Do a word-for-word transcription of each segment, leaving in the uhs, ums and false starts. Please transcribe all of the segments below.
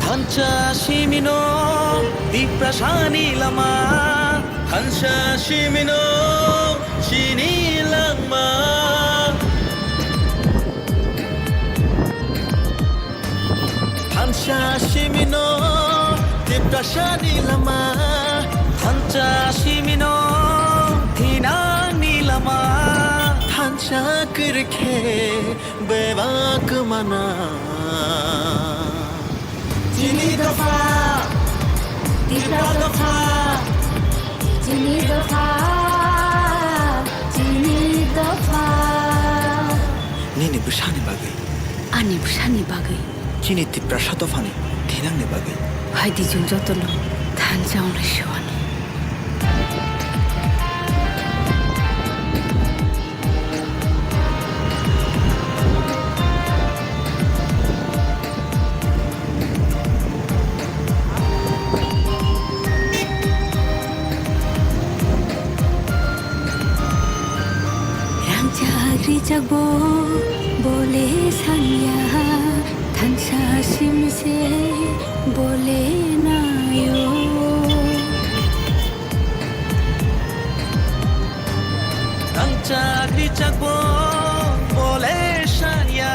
Thansa simino Tiprasani lama, thansa simino chini langma. Thansa simino Tiprasani lama, thansa simino thinangni lama, thansa kwrwikhe bebak mana. Chini dopha, Tipra dopha, chini dopha, chini dopha. Nini bwsani bagwi. Ani bwsani bagwi. Chini Tiprasa dophani thinangni bagwi. Phaidi chwng jotono thansa wngnai se wano. Rangchak rijak bo bole sanya, thansa simse bole nayo. Thansa rijak bo bole sanya,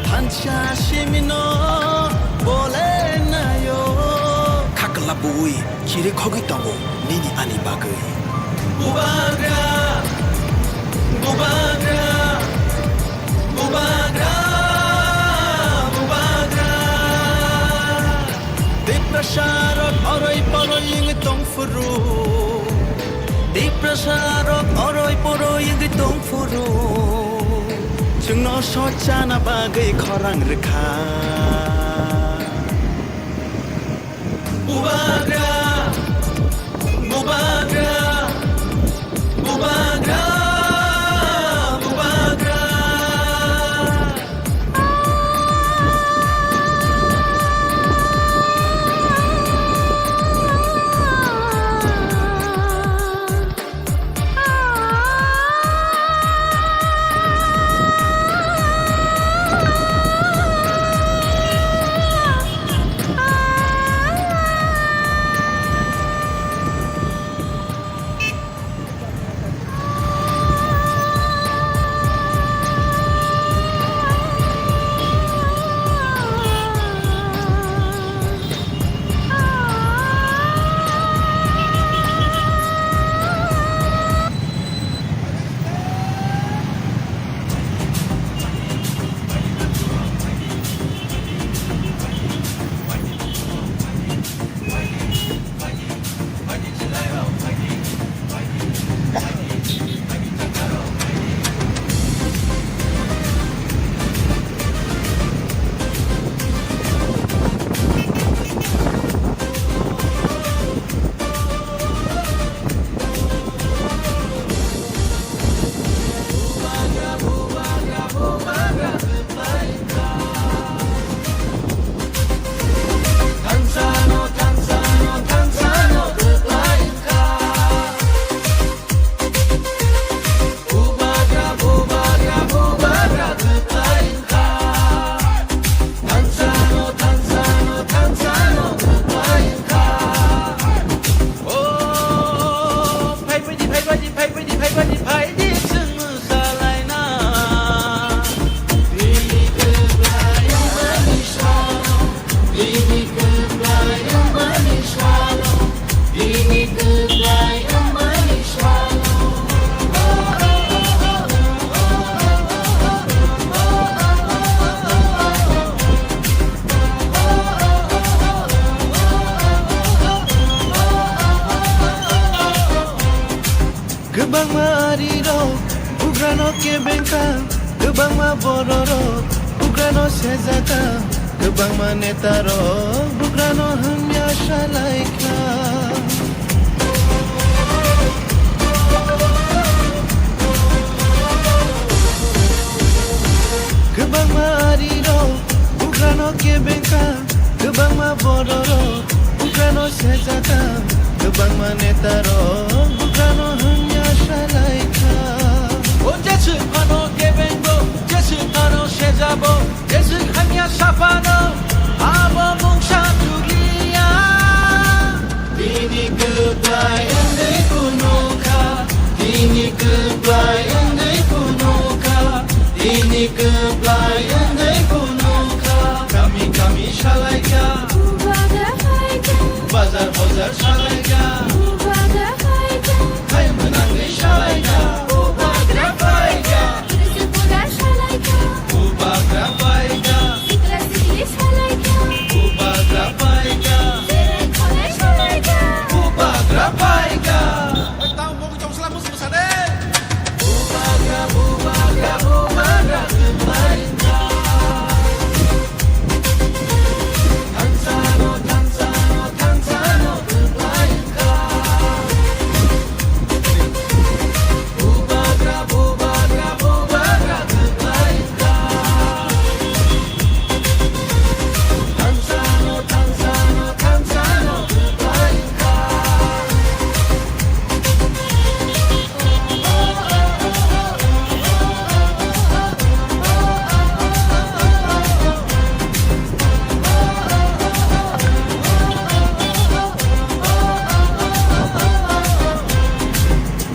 thansa simino bole nayo. Khakla bui chiri khogwi tongo nini ani bagwi. Bubagra, bubagra, bubagra, bubagra. Tiprasa rok oroi poroi wngwi tong phuru. Tiprasa rok oroi poroi wngwi tong phuru. Chwngno sochana bagwi khorang rwkha. Bubagra, bubagra, bubagra, bubagra. O, phaibaidi, phaibaidi, phaibaidi, phaibaidi, phaidi chwng mwsalaina. Bini kwplai wngmani salo, bini kwplai wngmani salo, bini kwplai wngmani salo. Kwbangma arirok bugrano kebengkha, kwbangma bororok bugrano sejaka, kwbangma netarok bugrano hamya salaikha. Kwbangma arirok bugrano kebengkha, kwbangma bororok bugrano sejaka, kwbangma netarok bugrano hamya salaikha. O jeswk phano kebengo, jeswk phano sejabo, jeswk hamya saphano, abo mungsa Salaika. Bubagra phaika. Bazar bazar salaika. Bubagra phaika. Hai mwnangwi salaika. Bubagra phaika. Bubagra phaika. Sikla sikli salaika. Bubagra phaika. Berai kholai salaika. Bubagra phaika. Tamo mokol chong sala mus mus ade. Bubagra, bubagra, bubagra, bubagra.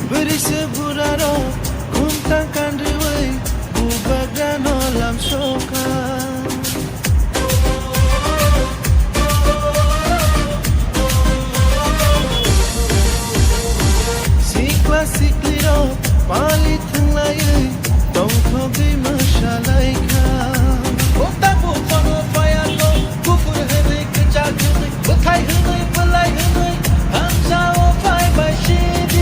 Bwrwi se bura rok khum tang kan rwi bubagra no lam sokha. Sikla siklirok pali thwnglaiwi tongthogwi mwsalaikha. Bukta bukhoro phaiyakho, bukur hwnwi kwchak hwnwi, bwthai hwnwi bwlai hwnwi, thansao phai bai sidi.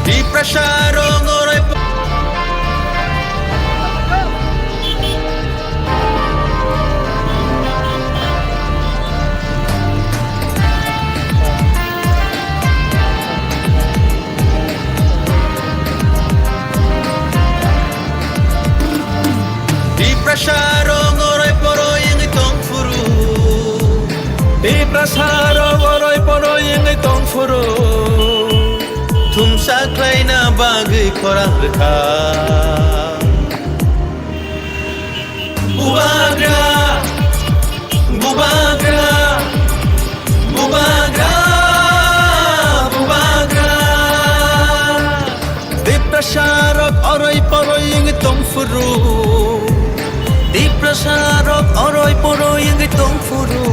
Tiprasa rong orai. Tiprasa rok oroi poroi wngwi tong phuru. Tiprasa rok oroi poroi wngwi tong phuru. Thumsa khlaina bagwi khorang rwkha. Bubagra, bubagra, bubagra, bubagra. Tiprasa rok oroi poroi wngwi tong phuru. Tiprasa rok oroi poroi wngwi tong phuru.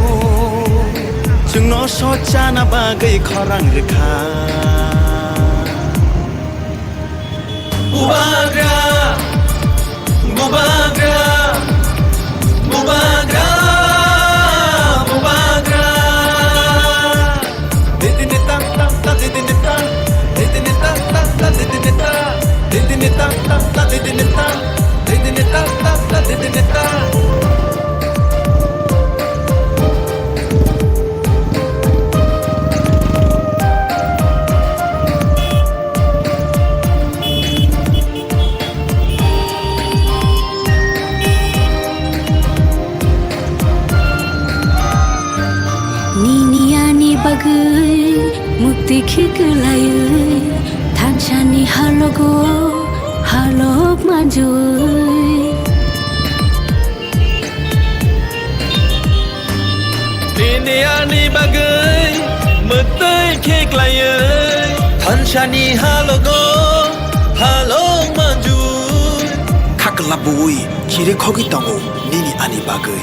Chwngno sochana bagwi khorang rwkha. Bubagra, bubagra, bubagra, bubagra. Didini ta ta ta, didini ta, didini ta ta ta, didini ta, didini ta ta ta, didini ta, didini ta ta ta, didini ta. Nini ani bagwi mukti khiklaiwi, thansani halogo halok manjui. Nini ani bagwi Ani halogo, halong manjui. Kha kwlap bui, chiri khogwi tongo, nini ani bagwi.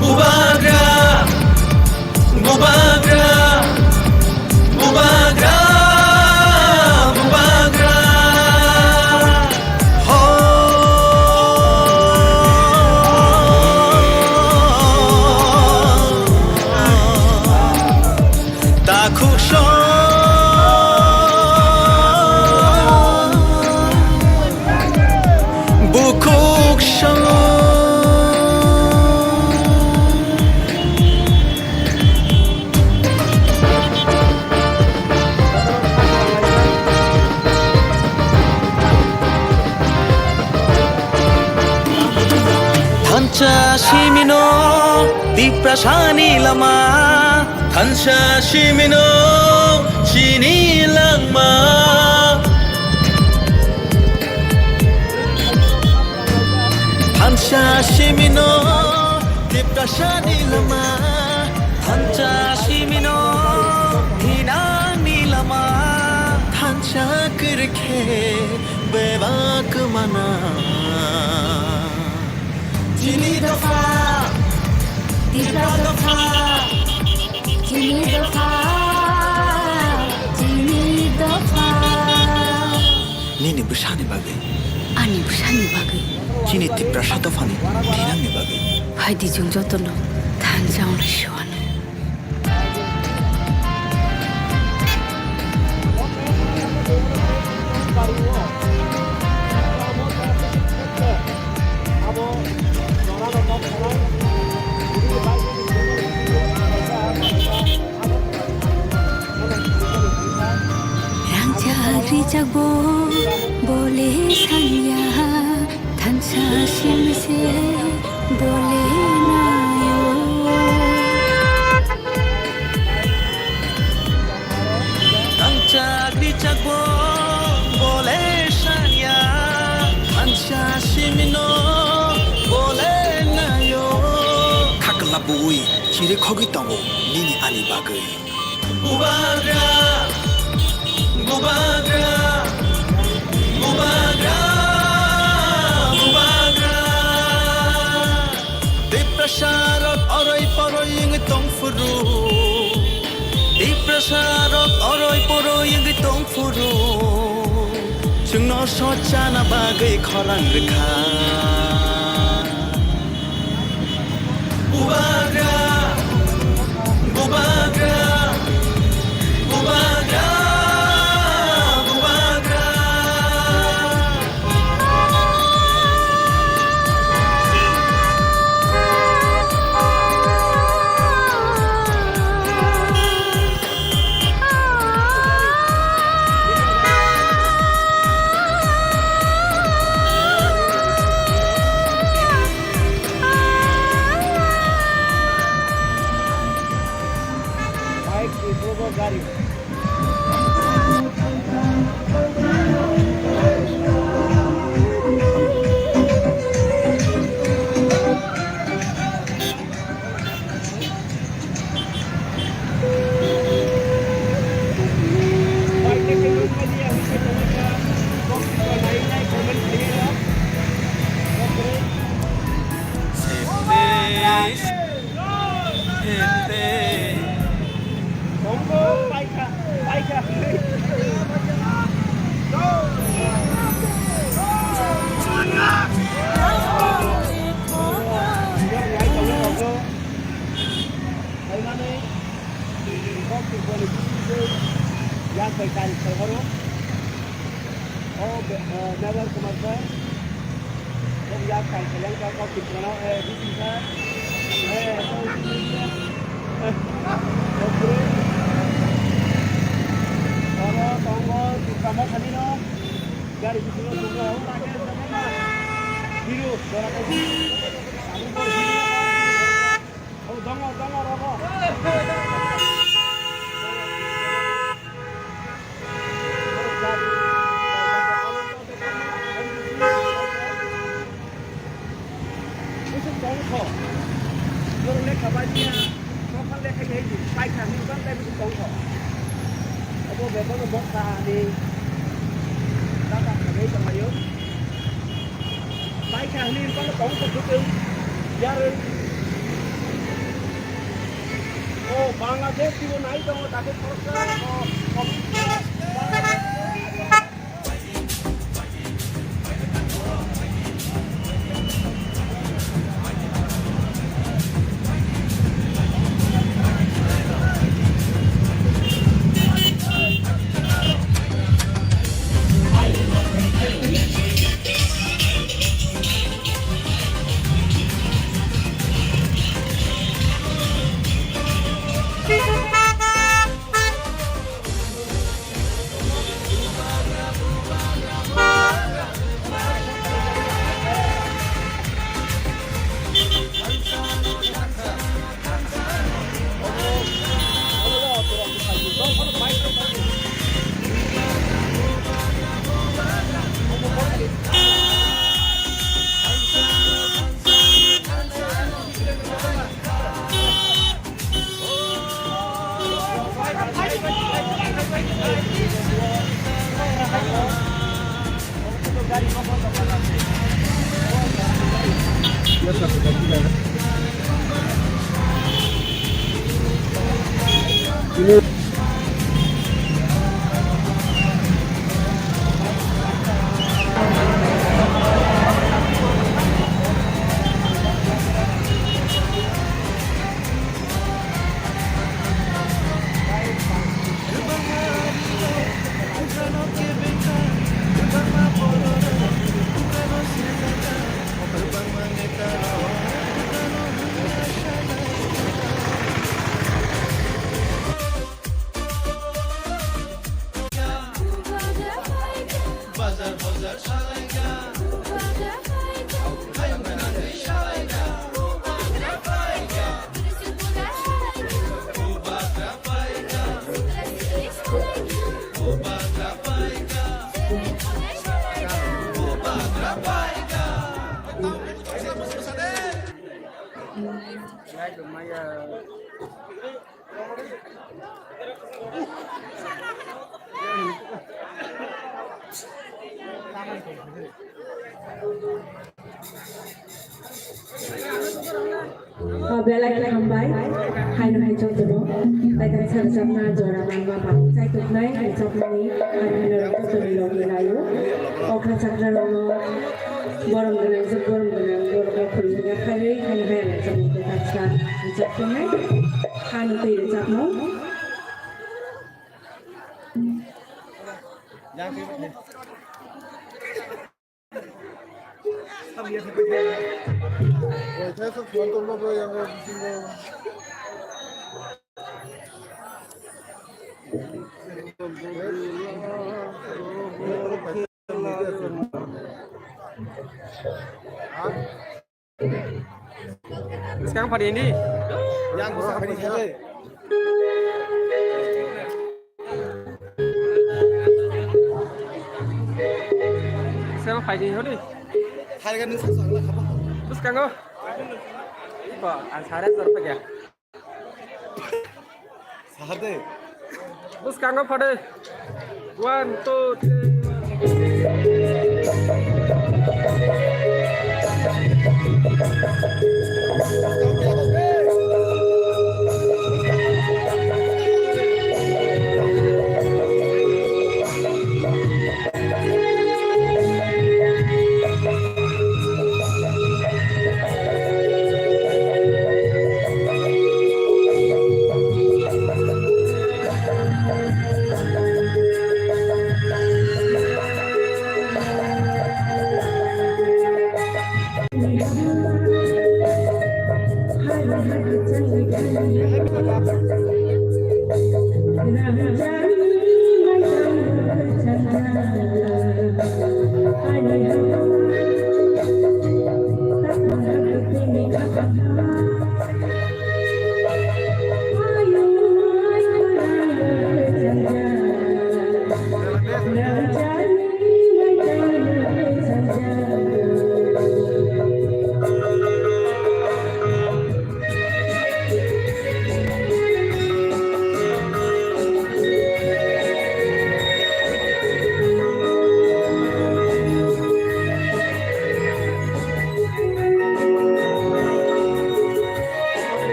Bubagra, bubagra, bubagra, bubagra. Ho. Takhuk song, bukhuk song. Thansa simino Tiprasani lama. Thansa simino chini langma. Thansa simino Tiprasani lama. Thansa simino thinangni lama. Thansa kwrwikhe bebak mana. Chini dopha, Tipra dopha, chini dopha, chini dopha. Nini bwsani bagwi. Ani bwsani bagwi. Chini Tiprasa dophani thinangni bagwi. Phaidi chwng jotono thansa wnglaisio. Rangchak rijak bo bole sanya, thansa simse bole nayo. Rangchak rijak bo bole sanya, thansa simino bole nayo. Kha kwlap bui, chiri khogwi tongo, nini ani bagwi. Bubagra, bubagra, bubagra, bubagra. Tiprasa rok oroi poroi wngwi tong phuru. Tiprasa rok oroi poroi wngwi tong phuru. Chwngno sochana bagwi khorang rwkha. Bubagra, bubagra, bubagra, bubagra. Bike ni bobo gari. Kok Tripurani bising se yak bai kari sai horo. O be-, eh, Mebar Kumar Sir. Kok yak kai sai yang ka Kok Tripurano, eh, bising sa. Eh, kok bising sa. Eh, kok bro. Oro tongo Tripura Motha ni no. Gari bising no tongo. Hero, dora kai. Ani ko hero. Oh, dongo, dongo, rogo. Busuk tongkho. Borok lekha bai manya, tongphang lekha hai di, paikha hinwi bang tai busuk tongkho. Bo bebano boksa ni data khlai tonglaio. Bai kha hwnwi bano tong khe thwtwng yarwng. O Bangladesh twibo nai tongo, dakhil khoroksa o, o, Bangladesh. O belai khe hambai, haino hai jotono, tei kaisa rwchapna jora nangma ba chaituknai rwchapmani, hai haino rok jotono logi laio. Okra chakra rokno, borom gwnang, jwk borom gwnang, borokno khulumya kharwi, haino hai rwchapmung tei kaisa rwchapmung, haino tei rwchapmung. Bwskang phadi ni. Yang bwskang phadi ni. Bwskang phadi ni hodi. Thaiga nung sa sa la khapa. Bwskango. Ba, ang sare sar pa kya? Sahade. Bwskango phade. One, two, three.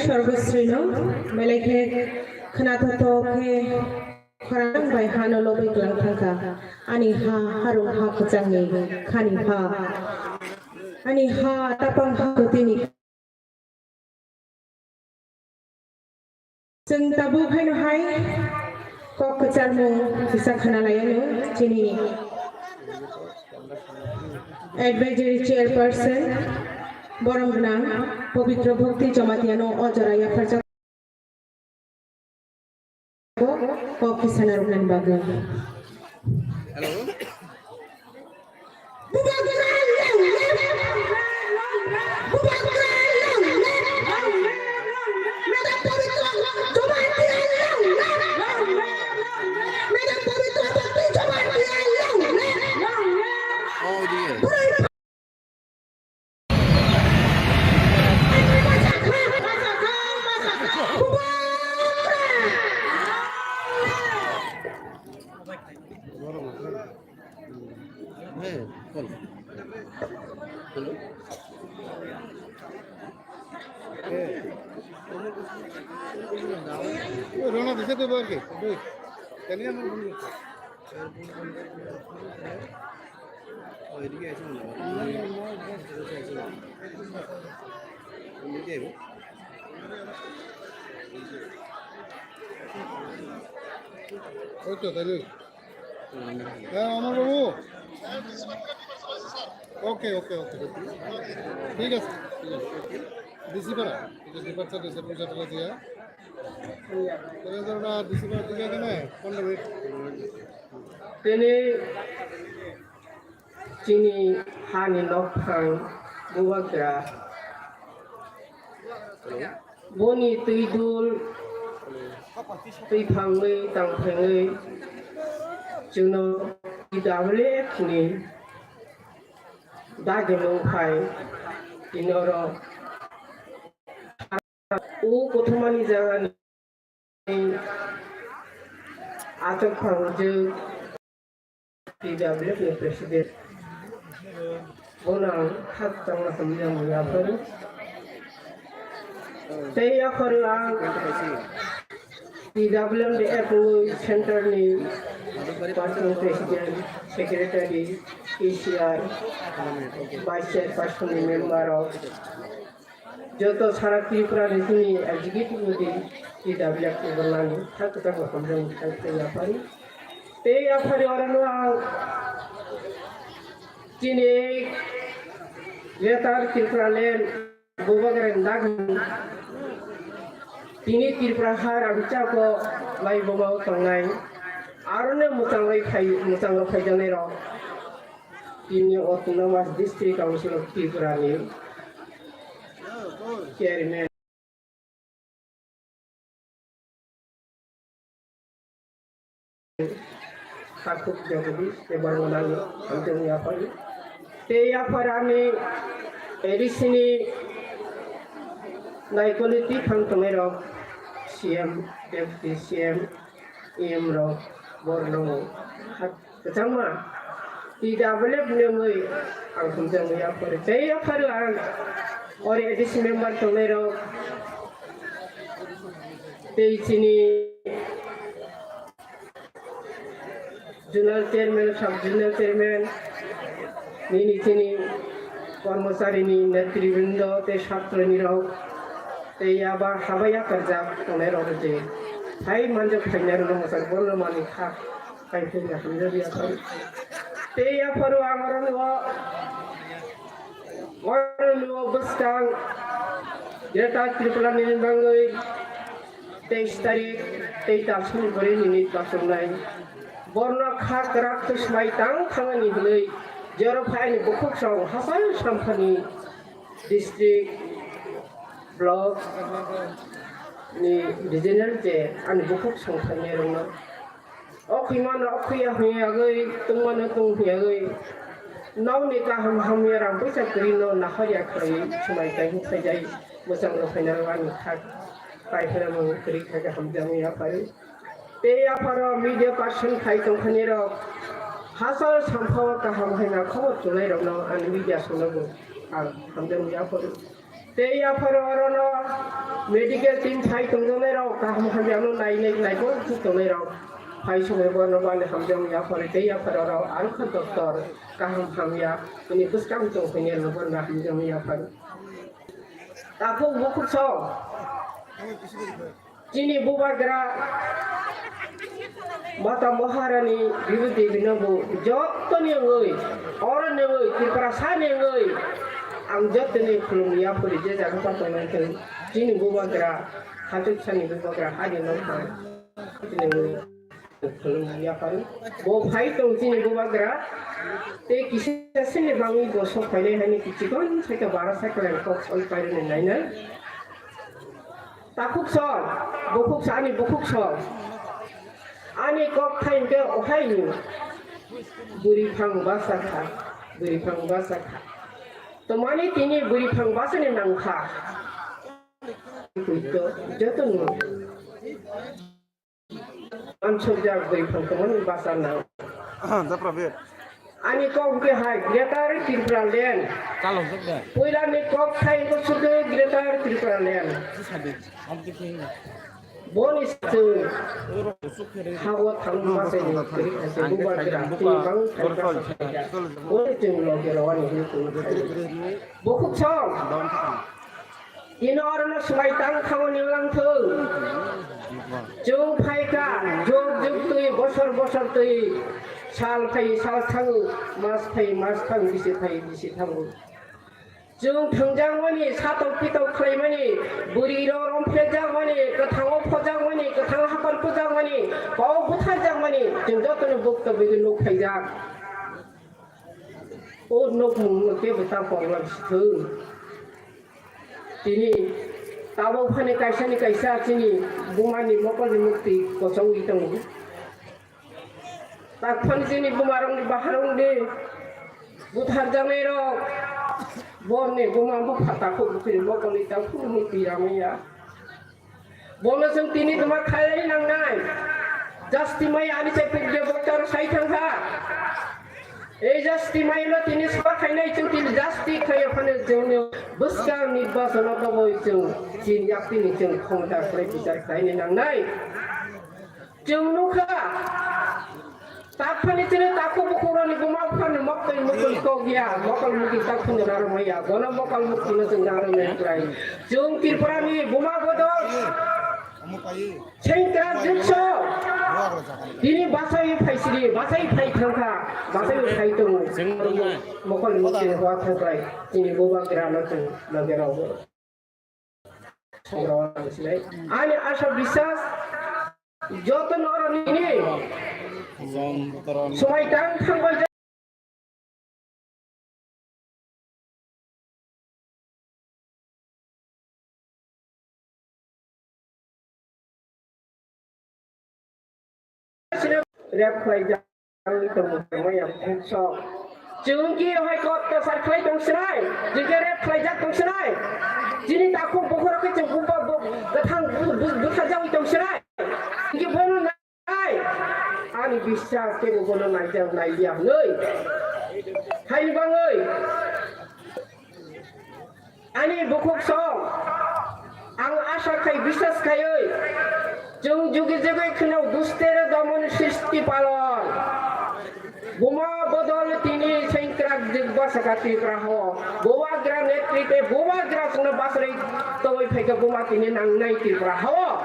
Sarvasrino, belai khe khwnathokthok khe khorang bai hano lobwi kwlang thangkha. Ani ha, harung ha kwchangni khani ha. Ani ha, tapang ha kwtwini. Chwng tabuk haino hai kok kwcharmung kisa khwna lai anw chini advisory chairperson borom gwnang Pabitra Bhakti Jamatia no o jora yapharjak kok kisa narwknani bagwi. Hello. Oh dear. Hey, call. Hello. Rona dise to bar ke. Kani amar bol. ওই তো, তাই নাকি? হ্যাঁ, আমার বাবু। ওকে, ওকে, ওকে। ঠিক আছে, ঠিক আছে। ডিসি পাড়া, এটা ডিপার্চার দিয়েছে, পূজা টুজা দিয়ে। তাহলে ধরো ওটা ডিসি পাড়া থেকে এখানে পনেরো minute. Tini chini hani nokphang bubagra boni twi dul twi phangwi tang phangwi chwngno P W F ni dagimung phai tini oro o kothomani jagani Atok phang je T W F ni president. Bono ang khakchangma hamjak yapharo. Tei yapharo ang T W F ni center ni working president, secretary, A C R, vice chairperson ni member rok. Joto sara Tripura ni chini executive body T W F ni bornani thang kwchang bo hamjak thang thang yaphari. Tei yaphari orono ang chini Greater Tripura land bubagra ni dagni tini Tripura ha rangchako lai boma tongnai arone mwchang lai phai mwchang rok phaijaknai rok. Tini Autonomous District Council of Tripura ni Chairman Khakhuk Jagadish tei borok nani hamjak yaphari. Tei yaphar ani A D C ni naikoli twi phang tongnai rok C M, Deputy C M, E M rok borok no ha Kwchangma, T W F ni wngwi ang hamjakmung yapharo. Tei yapharo ang oro A D C member tongnairok tei chini zonal chairman, sub zonal chairman, nini chini kormocharini netribrindo tei satronirok tei yaba habai yakarjak tongnairok je phai manjak phainairokno mwchang borno manwi kha. Kaisa hamjak yapharo. Tei yapharo ang oro nugo, oro nugo bwskang Greater Tripura ni bagwi teis tarik tei talsani bwrwi ni nit bachuknai. Borno kha kwrak tei swmai tang thangani hwnwi jero phaini bukhuk song hachal samphani district, block ni regional je ani bukhuk song phainairokno. O khwi mano, o khwi ya hwnwi yagwi, tong mano tong hwnwi yagwi. Nokni kaham hamya rang puisa kwrwi no nahor ya khwlaiwi swmai kaihuk khaijai mwchang rok phainarok ani khak pai phano mung kwrwi kha khe hamjakmung yaphari. Tei yapharo media person khai tongkha nirok hachal sampha o kaham haina khobor chulai rokno ani media songno bo ang hamjakmung yaphari. Tei yapharo orono medical team phai tongjaknairok, kaham hamyano nainai, naikol khe tongnairok phai songwi bono bani hamjakmung yapharo tei yapharo oro ang kha doctor kaham hamya, bini bwskang tong phainai rokno bono hamjakmung yapharo. Takhuk bukhuk song. Chini bubagra Mata Maharani Bibhuti Devi no bo jottoni wngwi, oroni wngwi, Tiprasani wngwi ang jottoni khulumwi yaphari je jaga pato nangkhe chini bubagra, Hachuksani bubagra, Hari Nongkhang, chini wngwi khulumwi yaphari. Bo phai tong chini bubagra, tei kisa sini bangwi bo sok phainai hani kichikon saikha bara saikha kok oi pairani nainai. Takhuk song, bukhuk sa, ani bukhuk song. Ani kok thai hwnkhe ohaini bwrwi phang basa kha, bwrwi phang basa kha. Tomani tini bwrwi phang basani nang kha. Joto no. Mansukjak bwrwi phang tongmani basa nang. Ah, da prabir. Ani kok hwnkhe hai Greater Tripura Land. Puilani kok thai hwnkhe sudhu Greater Tripura Land. Boni chwng hago thangma se ni kwrwi khaise bubagra tini bang thai basa khaijak. Boni chwng loge rwani hwnwi tongwi khaio. Bukhuk song. Tini orono swbai tang thango ni lang thung. Chwng phaikha, jug jug twi, bosor bosor twi, sal phai sal thango, mas phai mas thang, bisi phai bisi thango. Chwng thwngjakmani, satok pitok khlaimani, bwrwi rok romphrejakmani, kwthango phojakmani, kwthango hakor pujakmani, kok butharjakmani, chwng jotono bukto bigwi nuk phaijak. O nukmung no kebo ta poglam si thung. Tini tabuk phani kaisa ni kaisa chini buma ni mokol ni mukti kochongwi tongo. Tak phani chini buma rok ni bahai rok ni buthar jaknai rok, bo ni buma bo phata khuk bukhri mokol ni ta khuk mukti ramaya. Bono chwng tini tongma khailai nangnai. Jasti mai ani chai pik de boktar sai thangkha. Ei jasti mai no tini swa khainai chwng tini jasti khaiya phano chwngno bwskang nirbachono toboi chwng chini yaktini chwng khomota khlai bichar khlaini nangnai. Chwng nukha. Taphani chini takhuk bukhukrokni buma buphani moktwi mukti kok ya, mokol mukti takhukno narwk maya, bono mokol muktino chwng narwk nai kwrai. Chwng Tripurani buma bodol, sengkrak jukso, tini bachai phai sidi, bachai phai thangkha, bachai phai tongo. Mokol mukti hua thangkrai, chini bubagrano chwng loge rw. Ani asha biswas joto norok nini swmai tang thangbai. Rep khlaijak. Chwng ki hai kok ta sar khlai tong sinai, jike rep khlaijak tong sinai. Chini takhuk bukhurok khe chwng bumpa bu-, bwthang bu-, bu-, bwtharjagwi tong sinai. Ki bono nai, ani biswas kebo bono naijak naiya hwnwi. Haini bangwi. Ani bukhuk song, ang asha khai, biswas khaiwi, chwng jugi jugui kheno dustere domon sristi palon. Buma bodol tini sengkrak jigba saka Tripura ho. Bubagra netrite bubagra songno basrwi toboi phaikha buma tini nangnai Tripura ho.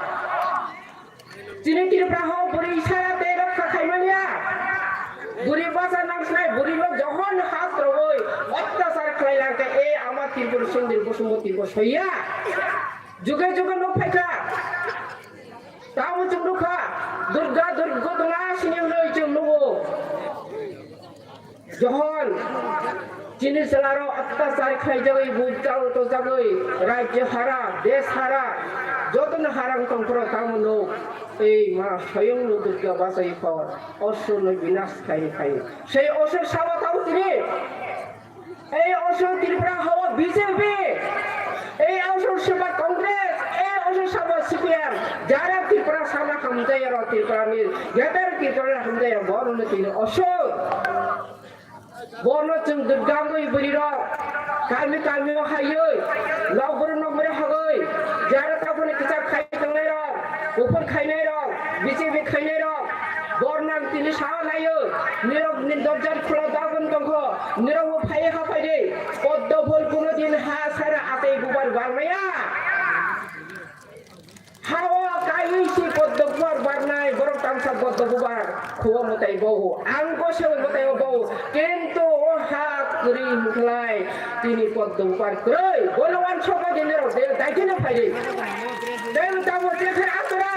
Chini Tripura ho bwrwi isara tei rokha khaimanya. Bwrwi basa nangsnai bwrwi rok johon has rogoi ottachar khlai langkha, e ama Tripura Sundir Bosumati bo soiya. Juge juge nuk phaikha. Tamo chwng nukha. Durga Durga dona sini hwnwi chwng nugo. Johon chini chwlarok attachar khlaijagwi, bujal tojagwi, rajyo hara, desh hara, jotono harang tongphuru tamo nuk. Ei ma, soyong no Durga bachai phor, osur no binas khai khai. Sei osur sabo tamo tini. Ei osur Tripura hao B J P. Ei osur sabo Congress. Ei osur sabo C P M. Jara Tripura sama hamjaya ro Tripura ni. Greater Tripura hamjaya bono tini osur. Bono chwng dwgangwi bwrwi rok. Kami kami o hayoi, nokboro nokboro hagoi, jara taboni kichak khai tongnai rok, uphur khainai rok, B J P khainai rok, bornang tini sao naio, nirok ni dorjar khula dagon tongkho, nirok bo phai ha phai de, poddo phol kuno din ha sara atei bubar barmaya. Hao kaiwi si poddo bubar barnai, borok tamsa poddo bubar khuo mwtai bohu. Ang goseo mwtai o bohu. Kintu o ha kwrwi hwnkhlai tini poddo bubar kwrwi. Bono wansokma dinero de daikeno phaidi. Tei tamo jekhar atura.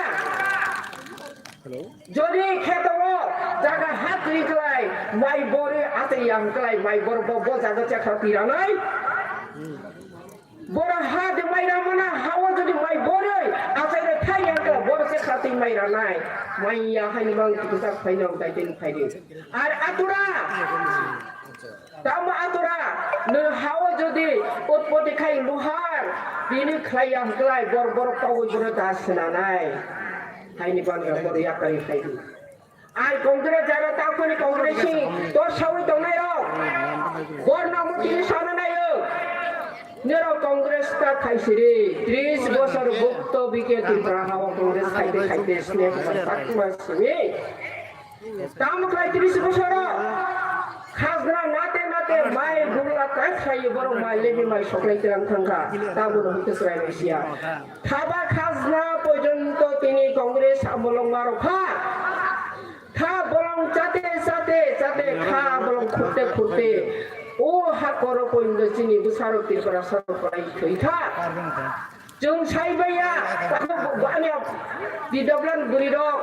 Jodi kheto o jaga ha kwrwi khlai, mai bori atwi yang khlai, mai bor bo, bo jaga chekha tiranai. Boro ha de mai ramana, hao jodi mai boroi, achai re thai yang kla, boro se khatwi mai ranai. Mai ya haini mang kisa phaino dai den phaidi. Ar atura. Tamo atura. No hao jodi utpoti khai luhar, bini khlai yang klai, bor boro pawi boro das nanai. Haini bang boro yakari phaidi. Ai Congress jara ta kuni Congress ni tor sawi tongnai rok. Bor no mo tini sana nayo. Nero Congress ta khaisiri tris bosor bukto bike Tripura hao Congress khaite khaite sne sakma simi. Tam khai tris bosor. Khajna nate nate mai bugla kai khai borok mai lebi mai soklai terang thangkha. Tamo no hite srai sia. Thaba khajna porjonto tini Congress amolong marokha. Kha bolong chate chate chate kha bolong khurte khurte. O ha koro poindo chini bwsarok Tripura sarok pai thwi kha. Chwng sai baiya, ani development bwrwi rok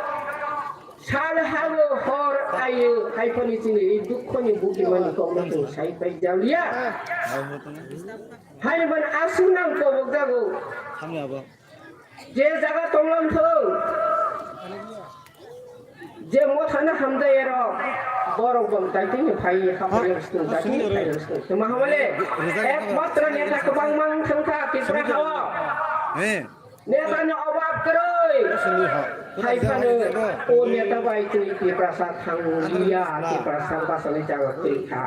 sal hago hor ayo, hai phani chini ei dukho ni bugi mani kokno chwng sai pai jaliya. Hai ban aswk nang kobok jago. Je jaga tonglam thung, je mothano hamjaya rok, borok bom daitini phai, haphaiyang stung, daitini phaiyang stung. Tuma hamale, ekmatro neta kwbangma wng thangkha Tripura hao. Neta ni obab kwrwi. Hai phano o neta bai twi Tiprasa thangliya, Tiprasa basani jaga twi kha.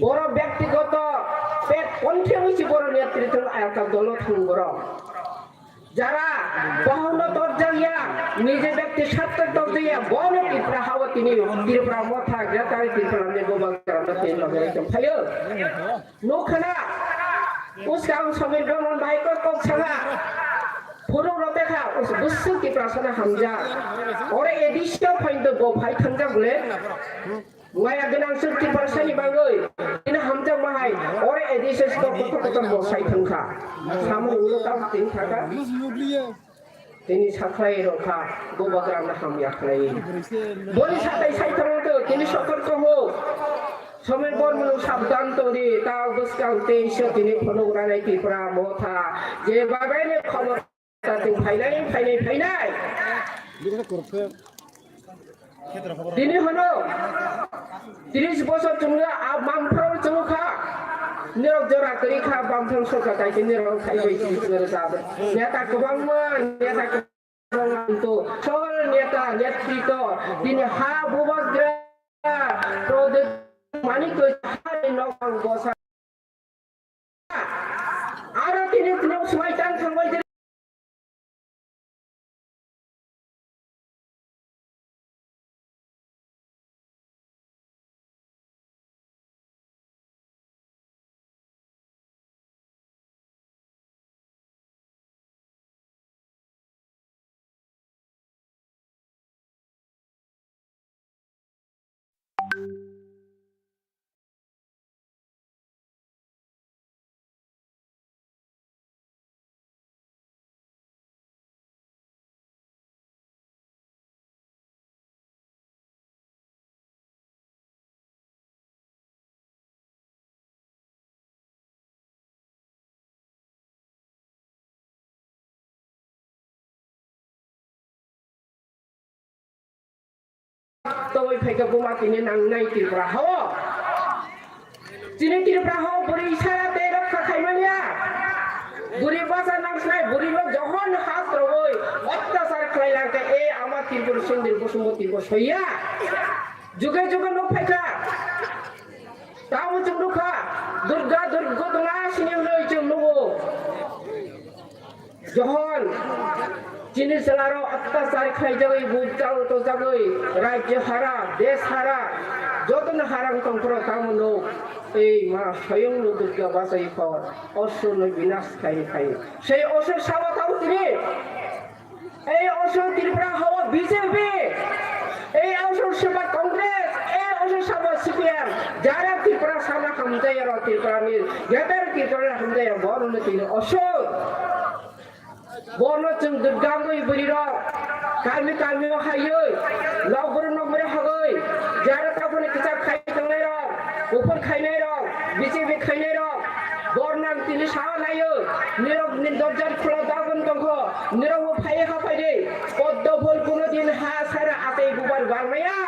Borok byaktigoto pet konthe wngsi borok netritw alka dolo thang borok. Jara bohono torjakya, nije byakti satto torjakya, bono Tripura hao tini Tripura motha, Greater Tripura ni boba grano tini loge tong phaio. Nukhana, uskang Samir Brahman bai ko kok sanga. Phuru rote kha, us busuk Tripura sana hamja. Ore edisyo phaindo bo phai thangjak le. Maya gwnang chwng Tiprasani bagwi, bini hamjakma hai, ore A D C S kok kotor kotor bo sai thangkha. Samung ulo tamo tini thangkha. Tini sakhlai rokha, bo bagrana hamya khlai. Boni satai sai thangto, tini sotorko ho. Somen bor munu sabdan tongdi, ta bwskang tei se tini phunuk ranai Tripura motha. Je babaini khobor. Tating phainai, phainai, phainai. Tini hano tris bosor chwngno a bumphang chwngkha. Nirok jora kwrwi kha bumphang sokha tai nirok khai bai chwng chwng rwchap. Neta kwbangma, neta kwbangma to sol neta netrito tini ha bubagra product manik to ha nok bosor. Aro tini khulum swmai tang thangbai jeri. Toboi phaikha buma tini nangnai Tripura hao. Chini Tripura hao bwrwi sara tei rokha khaimanya. Bwrwi basa nangsnai bwrwi no johon hat rogoi ottachar khlai langkha e ama Tripura Sindir Bosumoti bo soiya. Juge juge nuk phaikha. Tamo chwng nukha, Durga, Durga, Johon chini chwlarok attachar khlaijagwi, bujagwi, tojagwi, rajyo hara, desh hara, jotono harang tongphuru tamo nuk, ei ma swayung no Durga bachai kho, Asurno binas khlai khlai. Sei Asur sabo tamo tini, ei Asur Tripura hao B J P, ei Asur sabo Congress, ei Asur sabo C P M, jara Tripura sana hamjaya rok, Tripura ni, greater Tripura hamjaya, bono tini Asur. Bono chwng dwdangwi bwrwirok kami kamio haiwi, nokboro nokboro hagwi, jara takhoni kwchak khai tongnairok, buphur khainairok, B J P khainairok, bornang tini sao naio, nirok ni dorja khula dagwn tongkho, nirokbo phaiwi ha phaidi, poddo phol kuno din ha sara atwi bubar barmaya.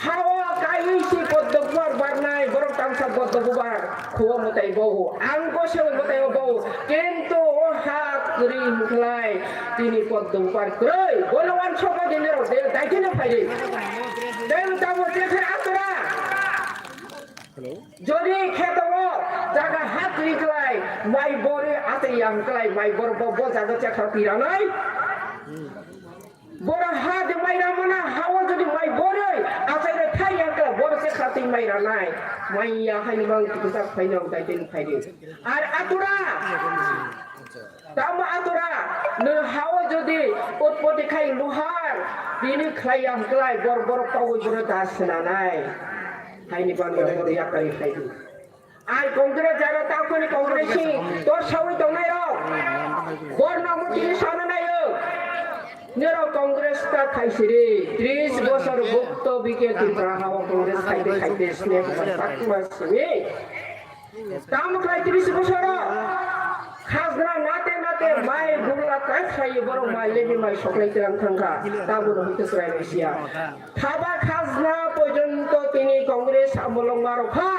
Hao kaisi poddo bubar barnai, borok tangsa poddo bubar khuo mwtai bohu. Ang goseo mwtai o bohu. Kintu o ha kwrwi hwnkhlai tini poddo bubar kwrwi. Bono wansokma dinirok de daikeno phaidi. Tei tamo je khe atura. Jodi kheto o jaga ha kwrwi khlai, mai bori atwi yang khlai, mai bor bo, bo jaga chekha tiranai. Boro ha de mai ramana, hao jodi mai boroi, achaire thai ya kla, boro se khatwi mai ranai. Mai ya haini mang kisa phaino dai den phaidi. Ar atura. Tamo atura, no hao jodi utpoti khai luhar, bini khlai ya klai, bor boro pawi boro da sinanai. Haini bang boro ya kai phaidi. Ai Congress jara takhoni Congress ni tor sawi tongnai rok. Bor namo tini sana nayo. Nero Congress ta khaisiri. Tris bosor bukto bike Tripura hao Congress khaite khaite sne takma sini. Tamo khlai tris bosor. Khajna nate nate mai gula ta khlai borok mai lebi mai soklai terang thangkha. Tamo no hite srai sia. Thaba khajna porjonto tini Congress amolong marokha.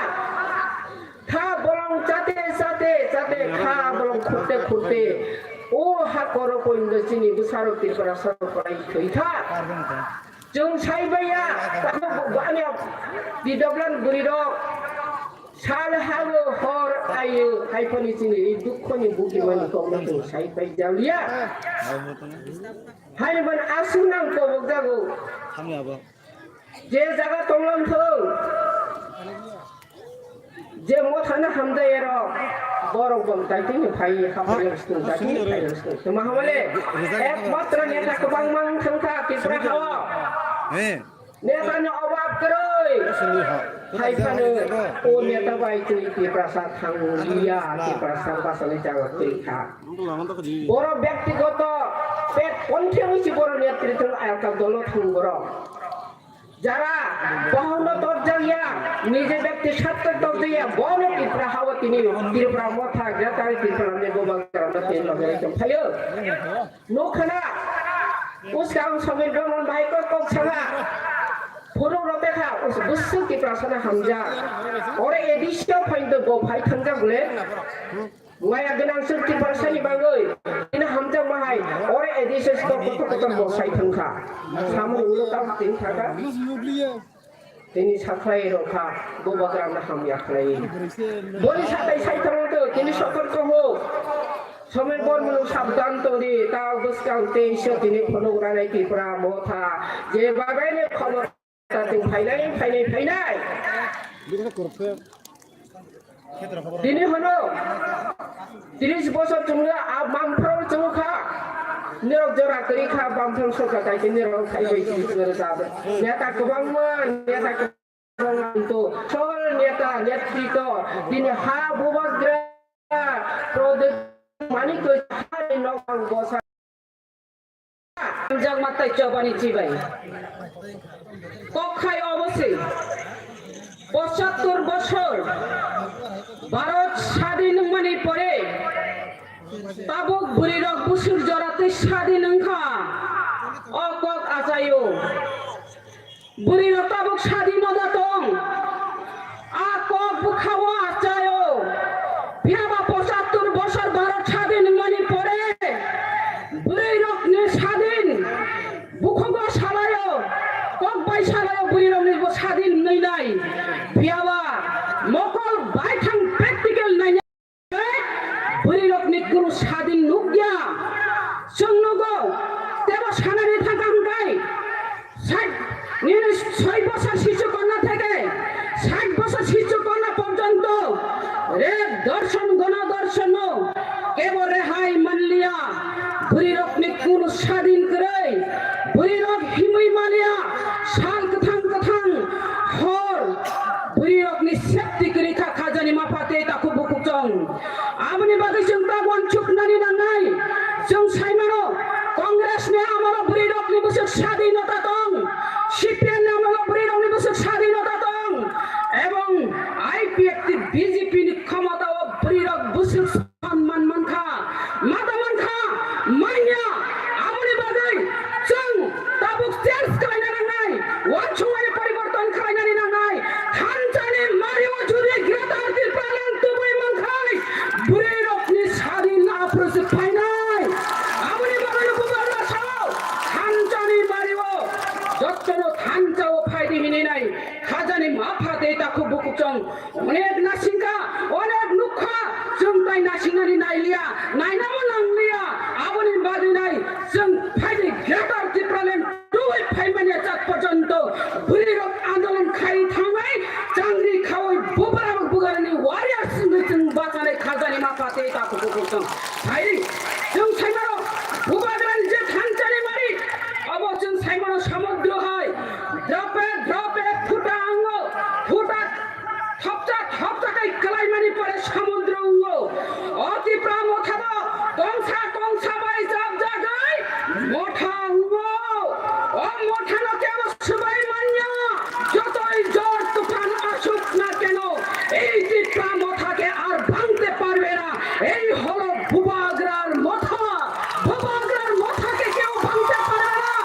Kha bolong chate chate chate kha bolong khurte khurte o hakoro poindo chini bwsarok Tripura sarok kolai thwi kha. Chwng sai baiya, tamo ani development bwrwi rok sal halo hor ayo haiphani chini dukhoni bugimani kokno chwng sai pai jaliya. Haini ban aswk nang kobok jago. Je jaga tonglam thung, je mothano hamjai ero, borok bo daitini phai, haphaiyong sung, daitini phaiyong sung. Tuma hamale, ekmatro neta kwbangma wng thangkha Tripura hao. Netani obab kwrwi. Hai phano, o neta bai twi Tiprasa thangliya, Tiprasa basani jaga twi kha. Borok byaktigoto pet konthe wngsi borok netrito ayakta dolo thung borok. Jara bahano torjakya, nije byakti satto torjakya, bono Tripura hao tini Tripura motha greater Tripura ni boba granda tini loge tongphaio. Nukhana, uskang Samir Bhraman bai kok kok sanga. Phuru rote kha, us busuk Tripura sana hamja. Ore edisyo phaindo bo phai thangjak le. Maya gwnang suk Tiprasani bagwi, tini hamjakma hai, ore A D C S to kotor kotor bo sai thangkha. Samung ulo tamo tini thangkha. Tini sakhlai rokha, bo bagrang na hamya khlai. Boni satai sai thangto, tini sotor koho. Somai bor mulu sabdan tongdi, ta bwskang tei iso tini phunuk ranai Tripura motha. Je babai ni khobor. Tatung phainai, phainai, phainai. Bini hono tris bosor chwngno a bamphro chwngkha. Nirok jora kwrwi kha, bamphro sokha, tai khe nirok khai bai chwngno rwchap. Neta kwbangma, neta kwbangma to. Sol neta, netrito. Bini ha bubagra, product, manik to, ha ni nok ang bosa. Hamjakma tai chobani chibai. Kok khai obo se. Pochattor bochor Bharot sadin wngmani pore tabuk bwrwi rok busur jora twi sadin wngkha. O kok achaio. Bwrwi rok tabuk sadin no da tong. A kok bwkha o achaio. Phiyaba pochattor bosor Bharot sadin wngmani pore bwrwi rok ni sadin bukhugo salaio, kok bai salaio bwrwi rok ni bo sadin wngnai nai. Phiyaba mokol bai thang practical nai. Bwrwi rok ni kunu Mapha tei takhuk bukhuk chwng onek nasingkha, onek nukkha, chwng tai nasingnani nailiya, nainamo nangliya, aboni bagwi nai chwng phaidi Greater Tipraland tubui phaimani chak porjonto bwrwirok andolon khai thangnai, changri khaui bubarok bugarani warriors wngwi chwng bachanai khajani mapha tei takhuk bukhuk chwng. Hai, chwng saimano bubagrani je thanchani mari, abo chwng saimano samudro hai, drope drope phuta ango, phuta thopcha thopcha kai kwlaimani pore samudro wngo. O Tipra motha bo kongsa kongsa bai jabjagwi motha wngo. O mothano kebo swbai manya, jotoi jor tufan asuk na keno, ei Tipra motha ke ar bhangte parbe na. Ei holo Bubagrar motha, Bubagrar motha ke kebo bhangte parbe na.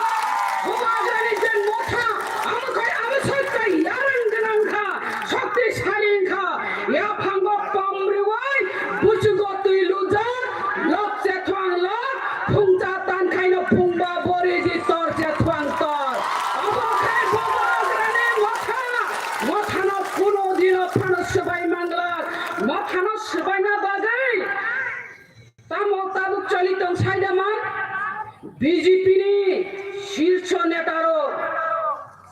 Bubagrani je motha, amo khai amo soi kai yarang gwnang kha, shokti sali kha. Yaphango pamriwai, buchugo twi lujak, lok chethuang lok, phungcha tan khaino phungba bori di tor chethuang tor. Abo khai Bubagrani motha, mothano kuno dino phano swbai manglak, mothano swbaina bagwi. Tamo tabuk choli tong saidama B J P ni shirso neta rok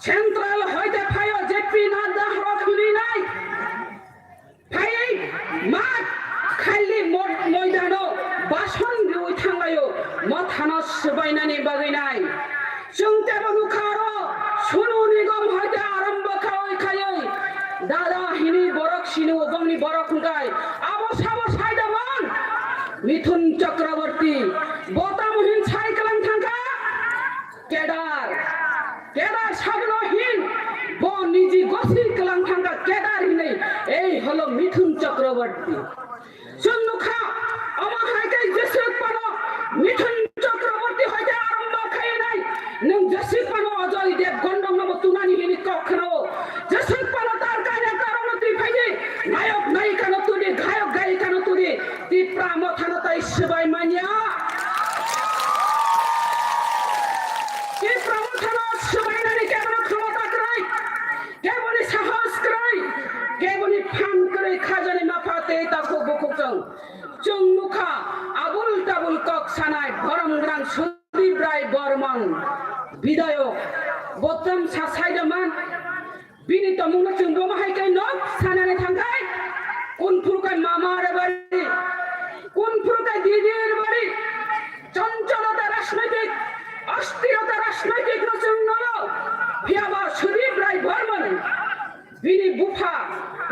central hoite phaio J P Nadda rok hwnwi nai. Phai mat khaili mo-, moidano bason riui thanglaio mothano swbainani bagwi nai. Chwng tebo nukha aro, Sonu Nigam hoite arombo khaui khaiui, dada hini borok sini o bongni borok hwnkhe, abo sabo saidamon, Mithun Chakraborty, bo tamo hin sai kwlang thangkha, kedar, kedar sabono hin, bo niji gosi kwlang thangkha, kedar hinwi, ei holo Mithun Chakraborty. Chwng nukha, omo hai khe jeswk phano Mithun Chakraborty hoite arombo khainai. Nwng jeswk phano Ajoy Devgan rokno bo tunani hini kok khnao. Jeswk phano tar kanya karokno twi phaidi. Nayok nayikano twi, gayok gayikano twi. Tipra mothano tai swbai manya. Tipra mothano swbainani kebono khomota kwrwi. Keboni sahos kwrwi, keboni phan kwrwi khajani mapha tei takhuk bukhuk chwng. Chwng nukha abul tabul kok sanai borom gwnang Sudip Rai Bormon bidayok. Bo tong sa saida man. Bini tomungno chwng bomo hai khe nok sanani thangkhai. Kun phuru khe mama re bari. Kun phuru khe didi re bari. Choncholota rajnoitik, asthirota rajnoitik no chwng nogo. Phiyaba Sudip Rai Bormon bini bupha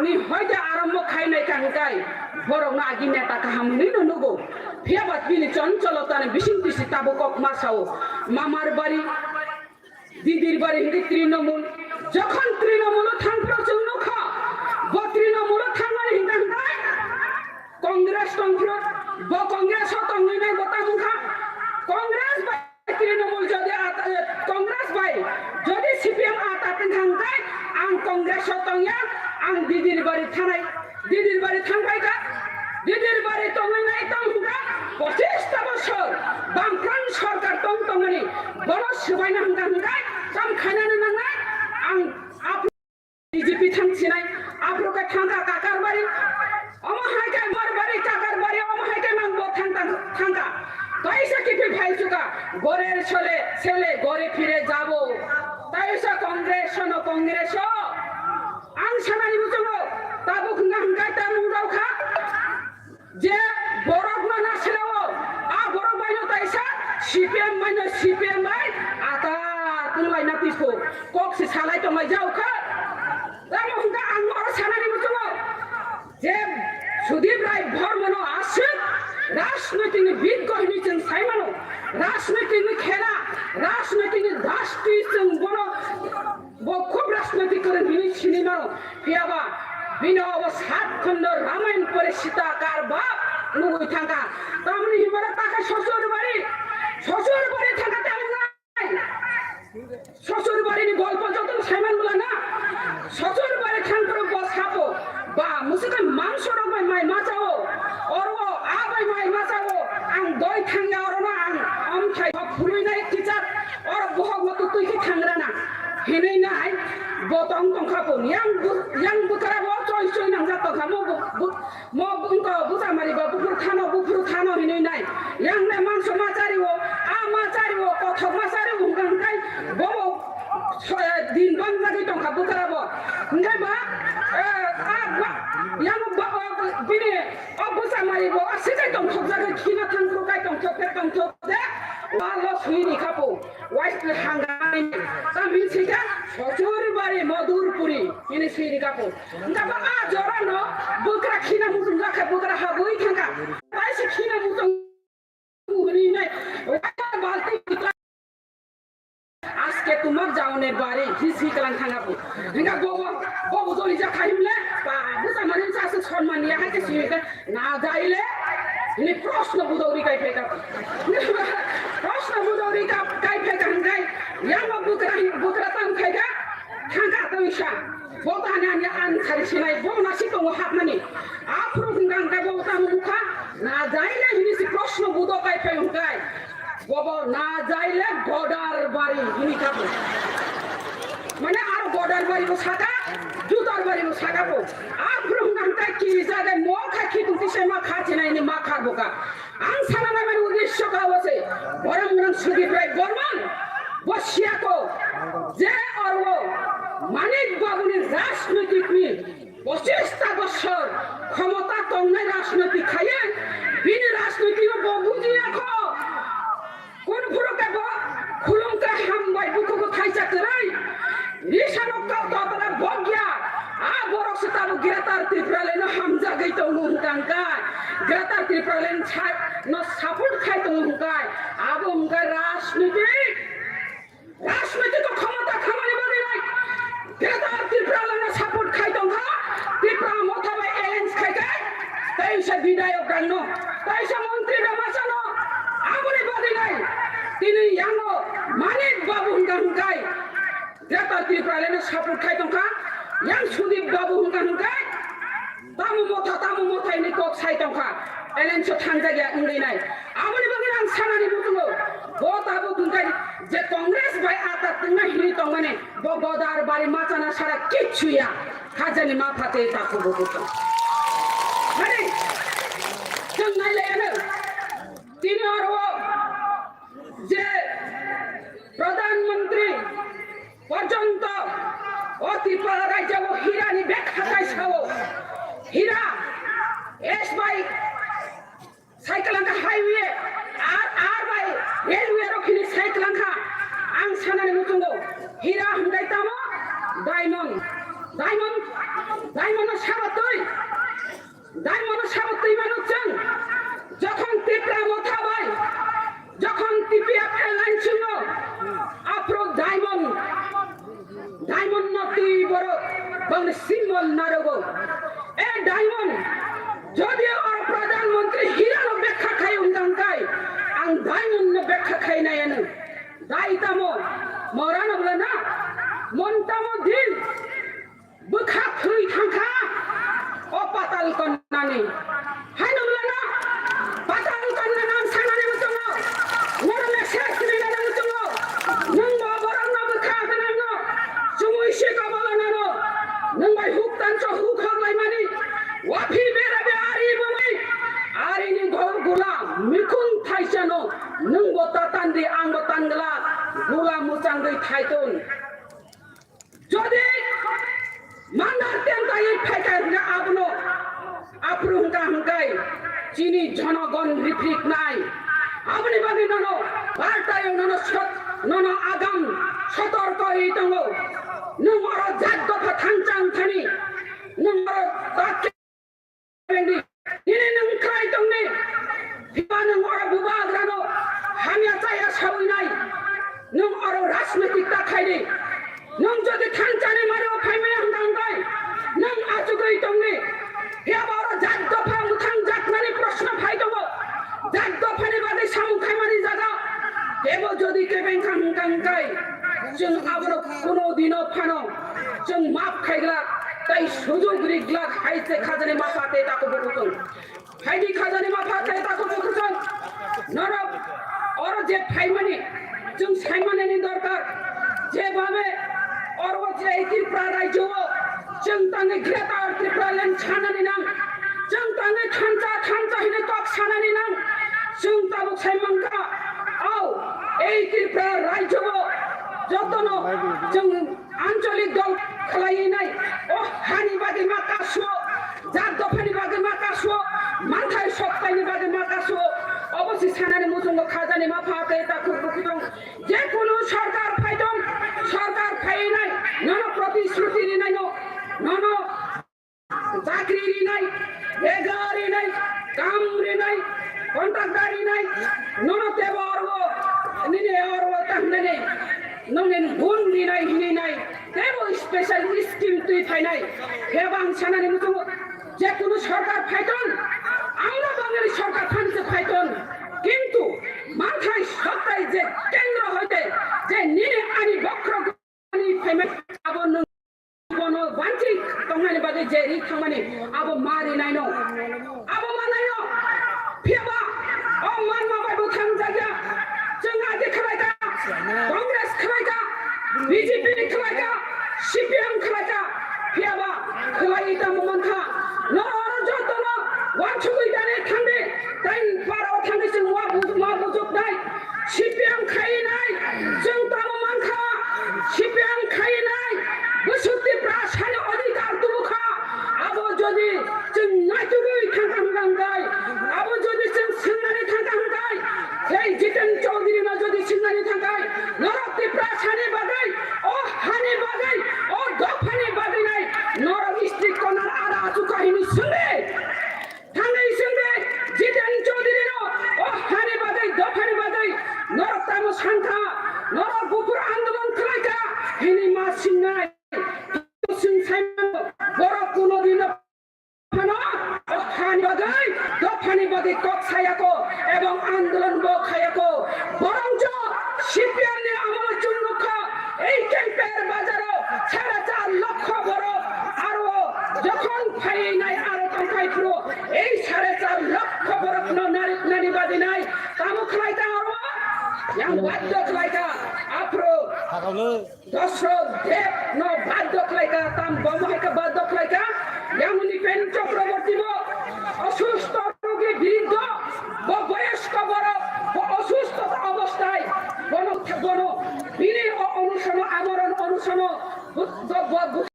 ni hoite arombo khainai ka hwnkhe borokno agi neta kaham hwnwi no nugo. Phiyaba bini choncholota ni bising tisi tabuk kok ma sao. Mamar bari, Didir bari hwnkhe Trinamool. Jokhon Trinamool o thangphuru chwng nukha, bo Trinamool o thangmani hwnkhe hwnkhe Congress tongphuru, bo Congress o tongwi nai bo tamo wngkha. Congress bai Trinamool jodi ata, eh, Congress bai jodi C P M ata tongkha hwnkhe ang Congress o tongya, ang Didir bari thanai. Didir bari thangbai kha, Didir bari tongwi nai tong hwnkha, pochis ta bosor Bamfront sorkar tong tongmani, bono swbaina hwnkha hwnkha, tam khainani nangnai, ang aphuru B J P thang sinai, aphuru khe thangkha Kakarbari, omo hai khe Marbari, Kakarbari, omo hai khe mang bo thang thang thangkha, kaisa kiphil phai suka, gore sole, sele gore phire jabo, taisa Congress no Congress o. Ang sanani muchungo tabuk hwnka hwnka tamung rok kha je borok no nasirao a borok bai no taisa C P M bai no C P M bai ata tunglaina tisko kok se salai tonglai jao kha. Tamo hwnka ang oro sanani muchungo je Sudip Rai Bormon no aswk rajnoitik ni biggo hinwi chwng sai mano, rajnoitik ni khela, rajnoitik ni dasti chwng bono Bo khub rajnoitik kwrwng hinwi sini mano. Phiyaba bini obo sat khondo Ramayan pore Sita kar bap nugwi thangkha. Tamni himara takha Sosur bari. Sosur bari thangkha tamni nai. Sosur bari ni golpo joto saiman bwla na. Sosur bari thangkha bo sapo. Ba musukhe mangso rok bai mai machao. Oro a bai mai machao. Ang doi thangya oro no ang amthai phunui nai kichak. Oro bohok no tutui khe thangrana. Hinwi nai bo tong tongkha. Yang bu-, yang bwkra bo choi choi nangjak tongkha, mo bu-, bu-, mo bu-, wngkha bwsa mari ba buphuru thano, buphuru thano hinwi nai. Yang le mangso ma chari o, a ma chari o, kothok ma chari o, hwnkha hwnkhe bobo so-, eh, din bang jagwi tongkha bwkra bo. Hwnkhe ba, eh, a ba, yang ba, o, bini o bwsa mari bo, a sikai tongthok jagwi khina thang phuru kai tongthok khe tongthok de, walo swi ri kha po. Wai hangani, tamni sika Sochur bari Modur puri, ini siri kapo. Nda ba a jora no, bukra khina mutung lakha, bukra habui thangka. Pai se khina mutung huri nai, wai balti bukra. Aske tumar jaone bari, his hi kalang thanga po. Hinga bobo, bobo joli ja khaimle, pa, busa manin sa se sonman ya ha ke siri ka. Na jaile, ni proshno budori kai pheka. Proshno budori ka-, kai pheka hingkai, yamo bukra, bukra tam khaika, thangka tawisa. Bota hani ani an sari sinai, bo na si tongo hapmani. Aphuru hingka hingkai bo tam mukha, na jaile hini si proshno budo kai phai hingkai. Bobo na jaile Godar bari hini kapo. Mane aro Godar bari bo saka, Jutar bari bo saka po. Aphuru hwnka hwnka kiri jaga mo kha khitung tise ma kha chinai ni ma kha boka. Ang sana na mani uddesho ka wase. Borom nang Sudip Rai Borman. Bo siya ko. Je orwo. Manik Babu ni rajnitik ni. Pochista bosor khomota tongnai rajnoiti khaye, bini rajnoiti no bo bujiya kho. Kun phuru khe bo khulumkha hambai bukugo thaisa kwrwi. Risano kok totla bogya. A borok se tabuk Greater Tipraland no hamjagwi tongo hwnkha hwnkha. Greater Tipraland sa-, no support khai tongo hwnkha. Abo hwnkha rajnoiti. Rajnoitik khomota khamani bagwi nai. Greater Tipraland no support khai tongkha. Tipra Motha bai alliance khai khe. Teisa bidayok rangno, teisa montri rok machano. Aboni bagwi nai. Tini yango Manik Babu hwnka hwnkai. Greater Tipraland no support khai tongkha. Yang Sudip Babu hwnka hwnkai. Tamo motha, tamo motha hwnwi kok sai tongkha. Alliance o thangjak ya wngwi nai. Aboni bagwi ang sanani muchungo, bo tabuk hwnkhe je Congress bai atak twngnai hwnwi tongmani, bo Godar bari machana sara kichu ya. Khajani ma phate takhuk bo kutung. Hani, chwng nai lai ano. Tini oro je Pradhan Mantri porjonto o Tripura rajyo o hirani bekha kaisa o. Hira S by cycle angka highway, R, R by railway rok hini cycle angka. Ang sanani muchungo hira hwnkhe tamo diamond. Diamond, diamond no sabo twi. Diamond no sabo twi mano chwng. Jokhon Tipra Motha bai, jokhon T P F alliance no, aphuru diamond, diamond no twi borok bangni symbol narogo. E diamond, jodi oro Pradhan Mantri hira no bekha khai wngkha hwnkhe, ang diamond no bekha khai nai ano. Dai tamo, mora no bwla na, mon tamo din. Bwkha thwi thangkha o patal konnani. Haino wlano patal konna nang sanani muchungo. Noro message rinani muchungo. Nwng bo borokno bwkha gwnangno chumui se kobolo nano. Nwng bai huk tancho huk hok laimani. Waphi bera be ari bumui. Arini gol gula mikun thaisano. Nwng bo tatandi ang bo tangla. Gula muchangwi thaitun. Jodi mandar ten taiwi phaikha hwnkhe abono aphuru hwnkha hwnkhe chini jonogon riphriknai. Aboni bagwi nono partaio nono sot-, nono agam sotorko ri tongo. Nwng oro jat dopha thangchang thani, nwng oro tak Nini nwng khlai tongni, phiba nwng oro bubagrano hamya chaya sawi nai. Nwng oro rajnitik ta khaidi. Nwng jodi thanchani mari o phaimaya hwnkha hwnkhe, nwng achugwi tongni. Phiya ba oro jat dopha mwthang jaknani proshno phai tongo. Jat dophani bagwi samung khaimani jaga. Tebo jodi kebeng kha hwnkha hwnkhe, chwng abono kuno dino phano. Chwng maaf khaiglak, tei sujug riglak hai se khajani mapha tei takhuk bukuchwng. Haidi khajani mapha tei takhuk bukuchwng. Norok oro je phaimani, chwng saimanani dorkar. Jebabe oro je Tripura rajyo o Tangwi Greater Tipraland sanani nang, chwng tangwi thansa thansa hinwi kok sanani nang, chwng tabuk sai mankha, o, ei Tripura rajyo o jotono chwng ancholik dol khlaiwi nai, o hani bagwi ma kasu, jat dophani bagwi ma kasu, manthai soktaini bagwi ma kasu, obo se sanani muchungo khajani ma pha tei takhuk bukhuk tong. Je kunu sorkar phaiton, sorkar phainai, nono protishruti rinaino, nono chakri rinai, bega rinai, kam rinai, contractor rinai, nono tebo orwo, nini orwo tahnani, nongni gun rinai, hininai, tebo special scheme twi phainai, kebang sanani muchungo, je kunu sorkar phaiton, angno Bangali sorkar phanse phaiton, kintu manthai soktai je kendro hoite, je nini ani bokhorok ani phaimani abo nwng bono banchi tongnani bagwi je ri thangmani abo ma rinaino. Abo ma naino. Phiyaba o manma bai bo thangjakya. Chwng aji khlaikha. Congress khlaikha. B J P khlaikha. C P M khlaikha. Phiyaba khlaiwi tamo mankha. Norok jotono wansugwi dani thangdi. Tai para o thangwi chwng ma bu-, ma bujuknai. C P M khainai, chwng tamo mankha, C P M khainai, bwswk Tiprasani odhikar tubukha, abo jodi chwng naitugwi thangkha hwnkha hwnkhe, abo jodi chwng swngnani thangkha hwnkhe, tei Jiten Chaudhary no jodi swngnani thangkha, norok Tiprasani bagwi, o hani bagwi, o dophani bagwi nai, norok street corner ada achukha hinwi swngdi. Thangwi swngdi, Jiten Chaudhary no, o hani bagwi, dophani bagwi, norok tamo sankha, norok buphur andolon khlaikha, hini ma swngnai. Swng saimano, borok kuno dino phano, o hani bagwi, dophani bagwi kok sayako, ebong andolon bo khayako. Borongjo C P M ni amolo chwng nukha, ei Kemper bazaro sare char lokho borok aro jokhon phainai aro tongphai phuru ei sare char lokho borokno nariknani badinai tamo khlaikha aro yang baddo khlaikha aphuru. Dosrok Deb no baddo khlaikha, tam bomo hai khe baddo khlaikha, Yamuni Pen Chakraborty bo osusto rogi biruddho, bo boyosko borok, bo osusto obosthai, bono, bono, bini o onusono, amoron onusono, bu-, bo-, bo-, bu-,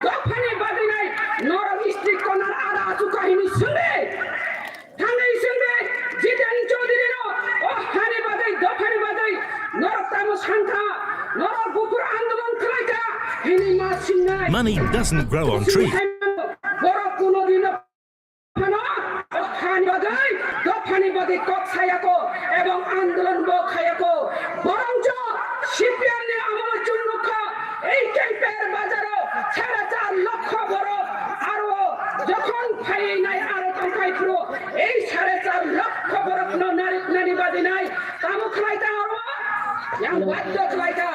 Dophani bagwi nai norok street corner ada achukha hini swngdi. Thangwi swngdi, Jiten Chaudhary no, o hani bagwi, dophani bagwi norok tamo sankha, norok buphur andolon khlaikha hini ma swngnai. Money doesn't grow on tree. Borok kuno dino Phano, hani bagwi, dophani bagwi kok sayako, ebong andolon bo khayako. Borongjo C P M ni amolo chwng nukha, ei Kemper bazaro sare char lokho borok, aro jokhon phainai aro tongphai phuru, ei sare char lokho borokno nariknani badinai, tamo khlaikha aro, yang baddo khlaikha,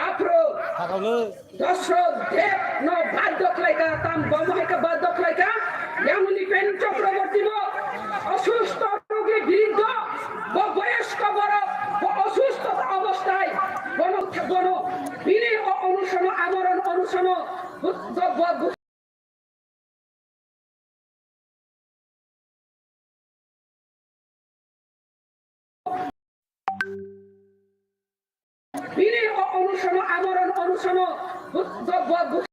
aphuru. Dosrok Deb no baddo khlaikha, tam bomo hai khe baddo khlaikha, Yamuni Pen Chakraborty bo osusto rogi biruddho, bo boyosko borok, bo osusto obosthai, bono, bono, bini o onusono, amoron onusono, bu-, bo-, bo-, bu-, Bini o onusono, amoron onusono, bu-, bu-, bu-, bu-,